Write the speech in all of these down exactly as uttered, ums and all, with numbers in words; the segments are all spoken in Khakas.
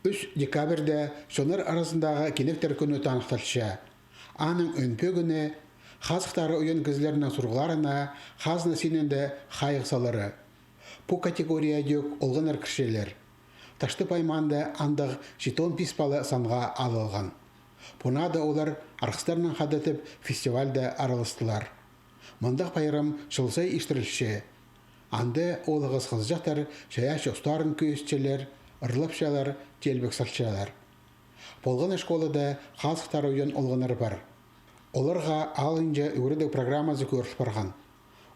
Ӱс декабрьда чоннар аразындағы кинектер кӱні таныхталча. Аның ӧӧн пӧгіні — хазыхтары уйан кізілернің сурығларына хазна синінде хайығ салары. Пу категорияа тӧӧк олғаннар кірчелер. Таштып аймаанда андағ читон пис пала санға алылған. Пу наада олар арғыстарнаң хада тіп фестивальда араластылар. Мындағ пайрам чыл сай иртірілче. Анда оолағас хызыҷахтар чайаачы устарын кӧзітчелер, ырлапчалар, теелбек салчалар. Полған на школада хазыхтары уйан олғаннар пар. Оларға алынҷа ӱгредіг программазы кӧріл парған.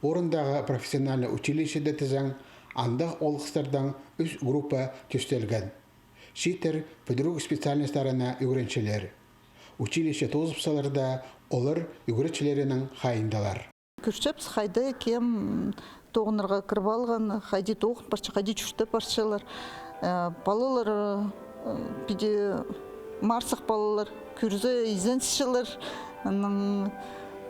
Орындағы профессиональный училищеде тізең, андағ оолғыстардаң ӱс группа тӧстелген. Чииттер пӱдіріг специальностьтарына ӱгренчелер. Училище тоозып саларда, олар ӱгретчілерінің хайииндалар. Кӧрчебіс, хайда кем тоғынарға кіріп алған, хайди тоғын парча, хайди чуртап парчалар. Э, палалар, э, піди марсых палалар, кӧрзе, изенісчелер, анаң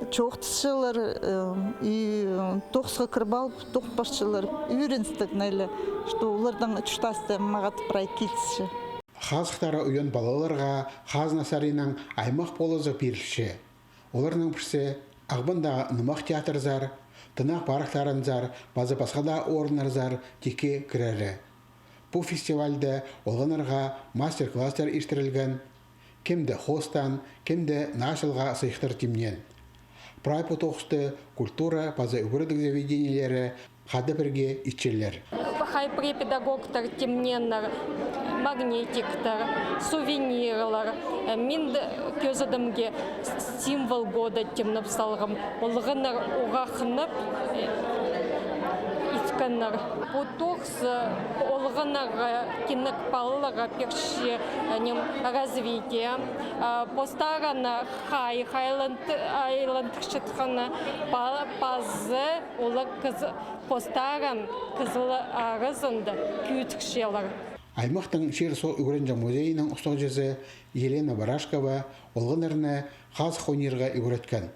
чоохтасчалар, э, и тоғысха кіріп алып, тоғын парчалар. Ӱгреністіг найлы, что оларның чуртасты мағат прай килісче. Хазыхтары уйан палаларға хазна саринаң аймах полызығ пирілче. Оларның пірсі Ағбандағы нымах театрзар, тынағ парктарынзар паза пасха даа орыннарзар тикке кірері. Пу фестивальда олғаннарға мастер-класстар иртірілген, кем-де хоостаан, кем-де наа чылға сыйыхтар тимнеен. Прай пу тоғысты культура паза ӱгредіг заведениелері хада пірге итчелер. Хай пірее педагогтар тимнееннер магнитиктер, сувенирлар. Э, мин дее кӧзідімге, символ года тимнеп салғам. Олғаннар уғаа хынып, э, иткеннер. Пу тоғыс, э, олғаннарға, кинек палаларға пирче, э, ним, развитие. Э, постарына хай, хайлант-, айландырчатханы па-, пазы олар кізі постарын кізілер аразында кӧдірчелер. Аймахтың чир-суғ ӱгренҷең музейінің устағҷызы Елена Барашкова олғаннарны хазых ойнирға ӱгреткен.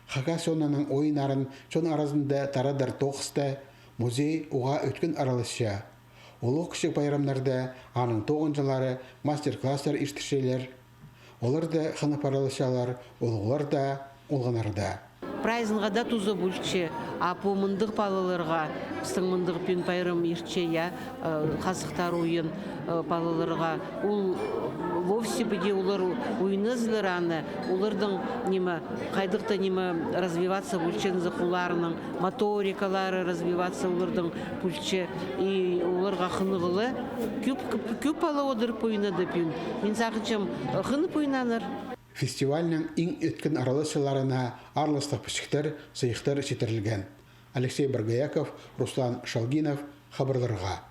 Хакас чонының ойыннарын чон аразында тарадар тоғыста музей уғаа ӧткін араласча. Улуғ-кічіг пайрамнарда аның тоғынҷылары мастер-класстар иртірчелер. Олар даа хынып араласчалар, улуғлар даа, олғаннар даа. Прайзынға даа туза полча, а пу мындағ палаларға, пістің мындағ пӱӱн пайрам иртче, я, э, хазыхтары уйан, э, палаларға. Ол, э, вовсе піди олар ойназылар аны, оларның, ниме, хайдағ-да, ниме, развиваться полча, хулларының моторикалары развиваться оларның полча, и оларға хынығ ла. Кӧп, кӧп, кӧп пала одырып ойнады пӱӱн. Мин сағынчам, хынып ойнааннар. Фестивальның иң ӧткін араласчыларына аарластығ пічіктер, сыйыхтар читірілген. Алексей Боргояков, Руслан Шалгинов, хабарларға.